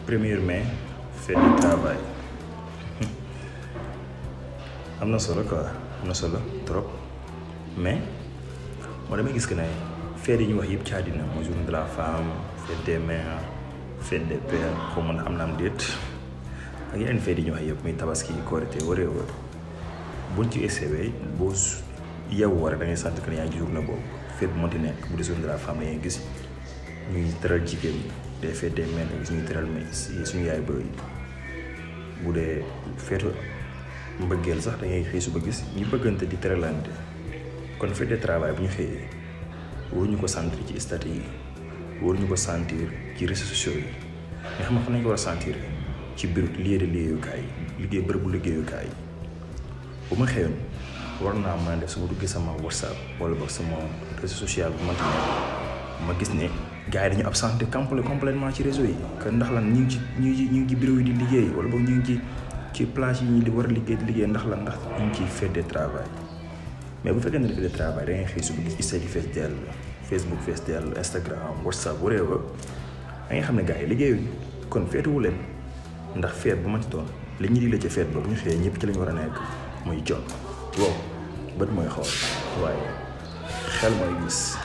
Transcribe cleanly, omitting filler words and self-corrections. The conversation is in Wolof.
1er mai fête du travail am na solo quoi am na solo trop mais moo damay gis que ne fête yi ñu wax yëpp ci àddina mooy journée de la femme fête des mères fête des pères xaw ma am na am déet ak yeneen fête yi ñu wax yëpp muy tabaski korité waree war buñ ci essayé boo yow war da ngay sant que ne yaa ngi journée boobu fête bu mënti nekk bu dee journée de la femme da ngay gis ñuy teral jigéen ñi des fêtes des mères gis ñuy teral suñu yaay booy bu dee feetu mbëggeel sax da ngay xëy suba gis ñu bëggante di teralante kon fête de travail bu ñu xëyee waruñu ko sentir ci statut yi waruñu ko sentir ci réseaux sociaux yi nga xam ne fan nañ ko war a sentir ci biir lieu de liggéeyukaay liggéey bërëbu liggéeyukaay bu ma xëyoon war naa mën a def su ma duggee sama WhatsApp wala boog sama réseau social bu mënti nekk ma gis ne gars yi dañu absenté complètement ci réseau yi que ndax lan ñu ngi ci bureau yi di liggéey wala boog ñu ngi ci plage yi ñu di war a liggéey di liggéey ndax lan ndax ñu ngi ciy fête de travail mais bu fekkee ne fête de travail da ngay xëy suba gis Insta di fees dell Facebook fees dell Instagram WhatsApp whatever da ngay xam ne gars yi liggéeyuñu kon feetuwu leen ndax fête bu ma ci doon li ñu digle ci fête ba bu ñu xëyee ñëpp ci lañu war a nekk muy jot wow bët mooy xool waaye xel mooy gis.